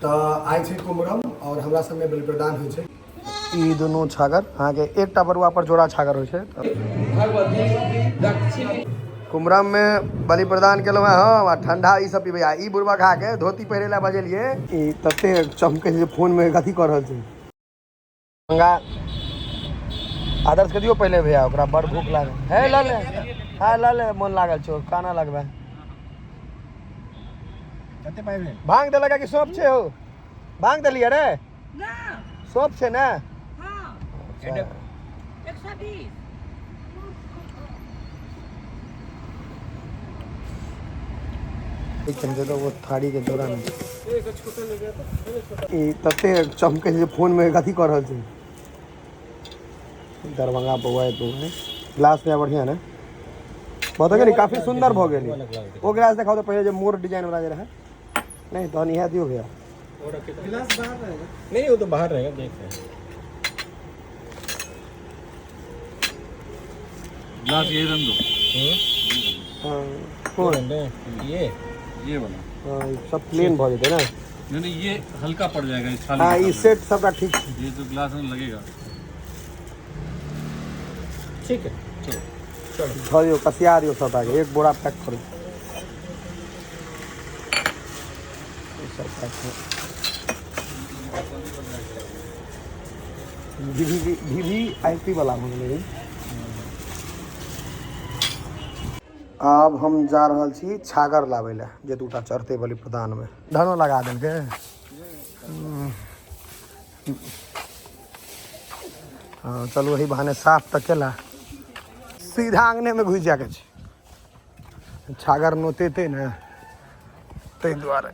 तऽ आइ छै कुम्हरम आओर हमरा सबमे बलि प्रदान होइ छै। ई दुनू छागर अहाँके एकटा बरुआ पर जोड़ा छागर होइ छै। कुम्हरममे बलि प्रदान केलहुँ हँ हम आ ठंडा ई सब पीबै आ ई बुढ़वा खा के धोती पहिरे लए बजेलियै। ई तते चमकै छै जे फोनमे कथी कऽ रहल छै। गंगा आदर्श के दियौ पहिले भैया, ओकरा बड़ भूख लागल हे। लऽ ले, हँ लऽ ले, मोन लागल छौ काना लगबै। कते पाइ भेल? भांग देलक कि सौंप छै? हो भांग देलियै रे, सौंप छै ने। अच्छा। 120। एक चमचे तो वो थाली के जोड़ा में ई तते चमकै छै जे फोन में कथी कऽ रहल छै। दरभंगा बौआ एतौ है ग्लास में बढ़िया ने बहुत गेली, काफी सुंदर भऽ गेली। ओ ग्लास देखाउ तऽ पहिले जे मोर डिजाइन वाला जे रहै। नहीं तहन इएह दियौ भैया। गिलास बाहर रहेगा? नहीं, वो तो बाहर रहेगा, देख रहे हैं। ग्लास ये रंग दो। हाँ, कोन? ये वाला। हाँ, ई सब प्लेन भऽ जेतै ने। नहीं नहीं, ये हल्का पड़ जाएगा इस थाली हाँ के ई सामने। सेट सबटा ठीक छै। ये जो ग्लास में लगेगा। ठीक है। चलो। धऽ दियौ, कसिया दियौ सबटाके, एक बोरा पैक करू। ई सब पैक करू। V V I P वाला भऽ गेलै ई। आब हम जा रहल छी छागर लाबै लए जे दूटा चढ़तै बलि प्रदानमे। धनो लगा देलकै। हँ चलू, एहि बहाने साफ तऽ केला। सीधा आंगनेमे घुसि जायके छै, छागर नोतेतै ने, ताहि दुआरे।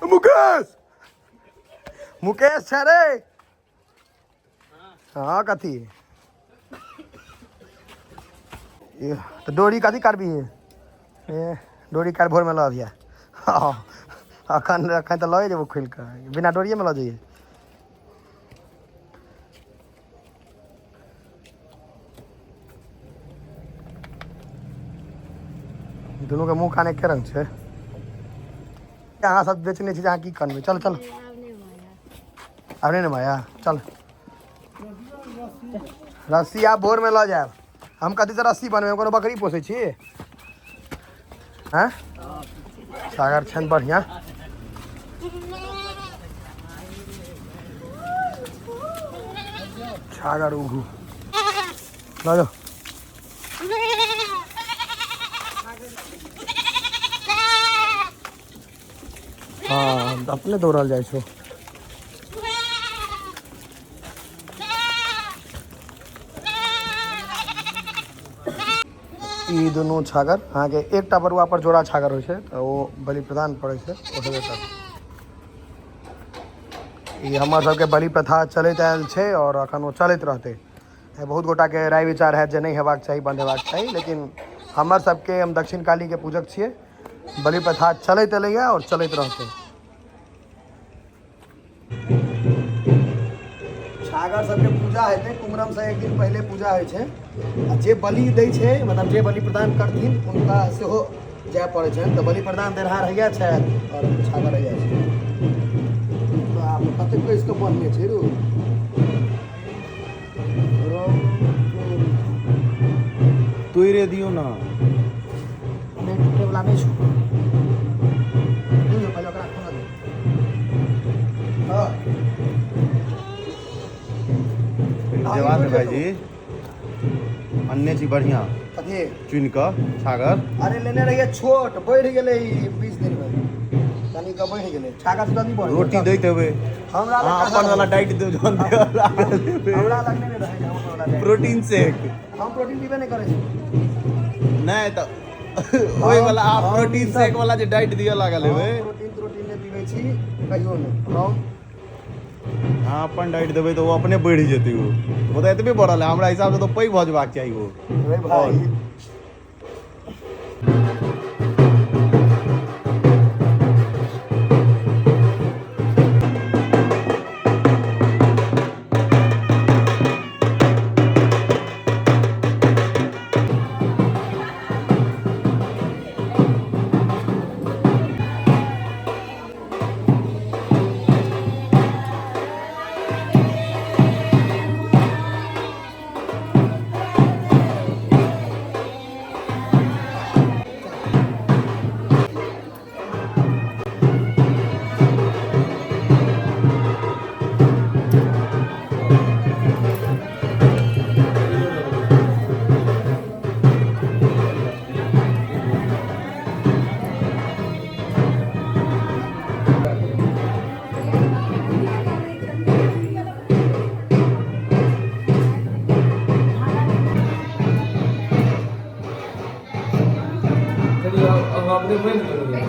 मुकेश, मुकेश छै रे। हँ कथी ए, तऽ डोरी कथी करबी? ए डोरी काल्हि भोरमे लऽ अबिहे। हँ अखन अखन तऽ लए जेबो खोलि कऽ, बिना डोरिएमे लऽ जइए। दुनूके मुँह कान एके रंग छै। अहाँ सब बेचने छी जे अहाँ की करबै? चल चल, आब नहि ने माया। चल, रस्सी आब भोरमे लऽ जायब। हम कथीसँ रस्सी बनबै? कोनो बकरी पोसै छी? हँ सागर छनि बढ़िआँ। छागर उघू लऽ जाउ। हँ अपने दौड़ल जाइ छौ। ई दुनू छागर अहाँके एकटा बरुआ पर जोड़ा छागर होइ छै, तऽ ओ बलि प्रदान पड़ै छै, ओ हेबे करतै। ई हमर सबके बलि प्रथा चलैत आयल छै आओर अखन ओ चलैत रहतै। बहुत गोटाके राय विचार हैत जे नहि हेबाक चाही, बन्द हेबाक चाही, लेकिन हमर सबके, हम दक्षिण कालीके पूजक छियै, बलि प्रथा चलैत एलैए आओर चलैत रहतै। छागर सबके पूजा हेतै। कुम्हरमसँ एक दिन पहिले पूजा होइ छै आ जे बलि दै छै, मतलब जे बलि प्रदान करथिन, हुनका सेहो जाय पड़ै छनि। तऽ बलि प्रदान देनहार हैया छथि आओर छागर हैया छै। बाप रे, कतेक कसि कऽ बन्हने छै रौ। तोड़े दियौ ना। नहि, टूटे वाला नहि छौ। दियौ, पहिले ओकरा खोलऽ दे। हँ जवाब है भाईजी, अन्ने छी बढ़िया। कथी? चुनि कऽ छागर। अरे लेने रहियै छोट, बढ़ि गेलै ई 20 दिनमे, कनि कऽ बढ़ि गेलै। छागर से जल्दी बढ़ै। रोटी दैत हेबै। हमरा लग अहाँ कहाँ अपन वाला रहै? डाइट दे जहन देबऽ लागल हेबै। हमरा लग नहि रहै हम अपन वाला diet। Protein shake. हम प्रोटीन पीबे नहि करै छी। नहि तऽ ओहि वाला अहाँ हम प्रोटीन ई सब- शेक वाला जे डाइट दिअ लागल हेबै। हम प्रोटीन त्रोटीन नहि पीबै छी कहियो नहि हम। अहाँ अपन डाइट देबै तऽ ओ अपने बढ़ि जेतै। ओ तऽ एतबे बढ़ल है, हमरा हिसाबसँ तऽ पैघ भऽ जेबाक चाही ओ। रे भाई, अब हमने बन गए।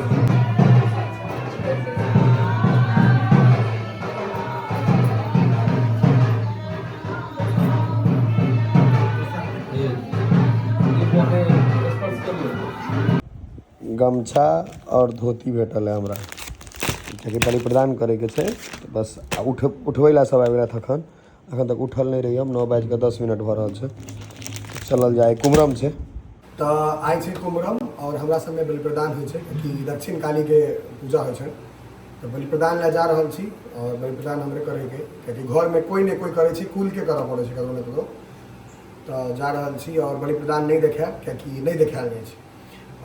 ये बहुत स्पर्श कर लो। गमछा और धोती भेटल है हमरा, कियाकि बलि प्रदान करैके छै। तऽ बस आ उठ उठबै लए सब आबि गेलथि। अखन अखन तक उठल नहि रही हम। 9:10 भऽ रहल छै। चलल जाय, कुमरम छै। तऽ आइ छै कुमरम और हमरा सबमे बलि प्रदान होइ छै, कि दक्षिण कालीके पूजा होइ छै। तऽ बलि प्रदान लए जा रहल छी और बलि प्रदान हमरे करैके, कियाकि घरमे कोइ ने कोइ करै छै, कुलके करऽ पड़ै छै ककरो ने ककरो। तऽ जा रहल छी और बलि प्रदान नहि देखायब, कियाकि नहि देखायल जाइ छै।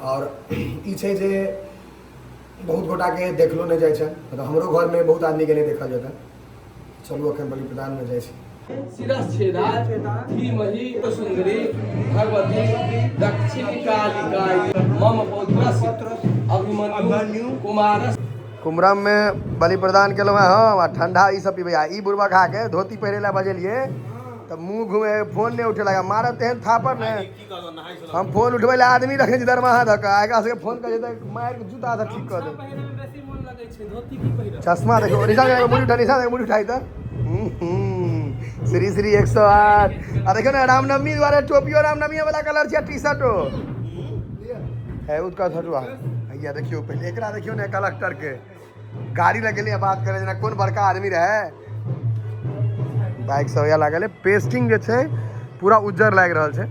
और ई छै जे बहुत गोटाके देखलो नहि जाइ छनि, मतलब हमरो घरमे बहुत आदमीके नहि देखल जेतनि। चलू, अखन बलि प्रदानमे जाइ छी। शिरश्छेदा धीमहि सुंदरी भगवती दक्षिण कालिकाय मम पौत्रस्य अभिमन्यु कुमार। कुमरममे बलि प्रदान केलहुँ हेँ हम आ ठंडा ई सब पीबै आ ई बुढ़बा खा के धोती पहिरे लए बजेलियै तऽ मुँह घुमे, फोन नहि उठे लगा, मारब तेहन थापड़ ने। हम फोन उठबै लए आदमी रखने छी दरमाहा धऽ कऽ, आ एकरा सबके फोन करै तऽ मारि के जूता से ठीक कऽ दे। पहिरे में बेसी मोन लगै छै, धोती की पहिरब? चश्मा देखो, निशा के मुड़ी उठा, निशा के मुड़ी उठाई तऽ श्री श्री 108। आ देखियौ ने, रामनवमी दुआरे टोपियो रामनवमी वाला कलर छै, टी शर्टो है उसका थरुआ भैया। देखियौ पहिले एकरा, देखियौ ने, कलेक्टर के गाड़ी लगेलियै, बात करे जेना कोन बड़का आदमी रहे। बाइक सब इएह लागल है। पेस्टिंग जे छै पूरा उज्जर लागि रहल छै।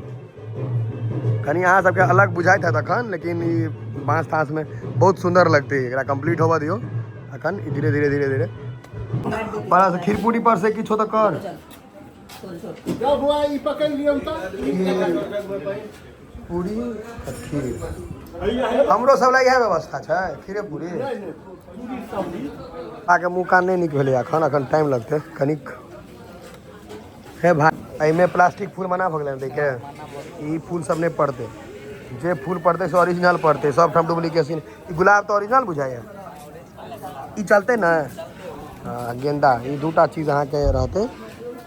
कनि अहाँ सबके अलग बुझाइत हैत अखन, लेकिन ई बाँस ताँसमे बहुत सुन्दर लगतै। एकरा कम्प्लीट होबऽ दियौ अखन। ई धीरे धीरे धीरे धीरे बड़ा से खीर पूरी पर से किछो तऽ कर। पूरी आ खीर हमरो सब लए इएह व्यवस्था छै, खीरे पूरी। आके मुँह कान नहि नीक भेलै अखन, अखन टाइम लगतै कनिक। हे भाई, एहिमे प्लास्टिक फूल मना भऽ गेलै दैके। ई फूल सब नहि पड़तै। जे फूल पड़तै से ओरिजिनल पड़तै। सब ठाम डुप्लीकेशन। ई गुलाब तऽ ओरिजिनल बुझाइए, ई चलतै ने? हँ, गेंदा, ई दूटा चीज अहाँके रहतै,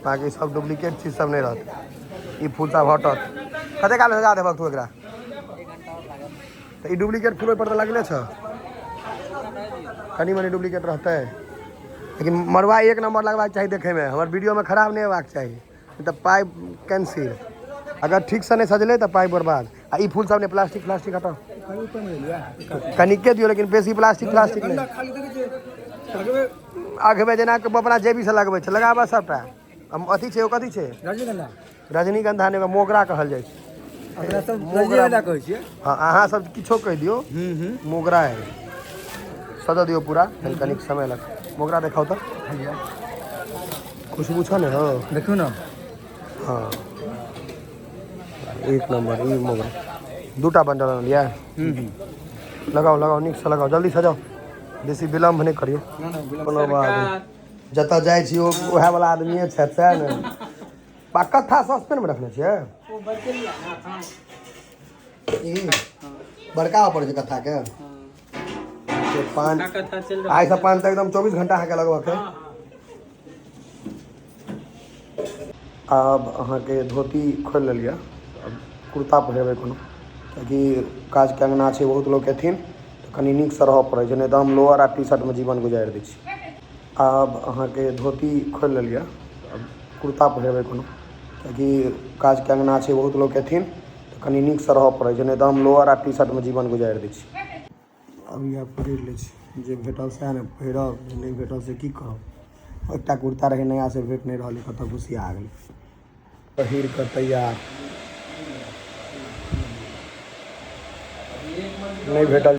बाँकी सब डुप्लीकेट चीज सब नहि रहतै। ई फूल सब हटत। कते काल सजा देबक तू एकरा? तऽ ई डुप्लीकेट फूल ओहिपर तऽ लगले छ, कनि मनि डुप्लीकेट रहतै, लेकिन मड़ुआ एक नंबर लगबाक चाही देखैमे। हमर वीडियोमे खराब नहि हेबाक चाही, नहि तऽ पाइ कैंसिल। अगर ठीकसँ नहि सजलै तऽ पाइ बर्बाद। आ ई फूल सब नहि, प्लास्टिक प्लास्टिक हटाउ। कनिके दियौ, लेकिन बेसी प्लास्टिक प्लास्टिक नहि। अघबे जेना अपना जेबीसँ लगबै छै, लगाबऽ सबटा। अथी छै, ओ कथी छै? रजनीगंधा। रजनीगंधा नहि, ओकरा मोगरा कहल जाइ छै। अपना सब मोगरा। रजनीगंधा कहै छियै। हँ, अहाँ सब किछो कहि दियौ, मोगरा है। सजा दियौ पूरा, कनि कनिक समय लग। मोगरा देखाउ तऽ, खुशबू छ ने? हँ। देखियौ ने। हँ, एक नंबर। ई मोगरा दूटा बंडल आनलियै। लगाउ लगाउ, नीकसँ लगाउ, जल्दी सजाउ, बेसी विलम्ब नहि करियौ। कोनो बात नहि। जतऽ जाइ छी ओ उएह वाला आदमिए छथि, सएह ने? बा कत्था सस्पेनमे रखने छियै। ई बड़का पड़ै छै कत्थाके से पान। कथा चल। आइ से पान तऽ एकदम 24 घंटा अहाँके लगबऽ के। आब अहाँके धोती खोलि लेलियै, आब कुर्ता पहिरबै कोनो, कियाकि काजके अङ्गना छै, बहुत लोक एथिन तऽ कनि नीकसँ रहऽ पड़ै छै, नहि तऽ हम लोअर आ टी शर्टमे जीवन गुजारि दै छी। आब अहाँके धोती खोलि लेलियै, आब कुर्ता पहिरबै कोनो, कियाकि काजके अङ्गना छै, बहुत लोक एथिन तऽ कनि नीकसँ रहऽ पड़ै छै, नहि तऽ हम लोअर आ टी शर्टमे जीवन गुजारि दै छी। आब इएह पहिर लै छी। जे भेटल सएह ने पहिरब, जे नहि भेटल से की करब? एकटा कुर्ता रहै नया, से भेट नहि रहलै, कतऽ घुसिया गेलै। पहिर कऽ तैयार। नहि भेटल।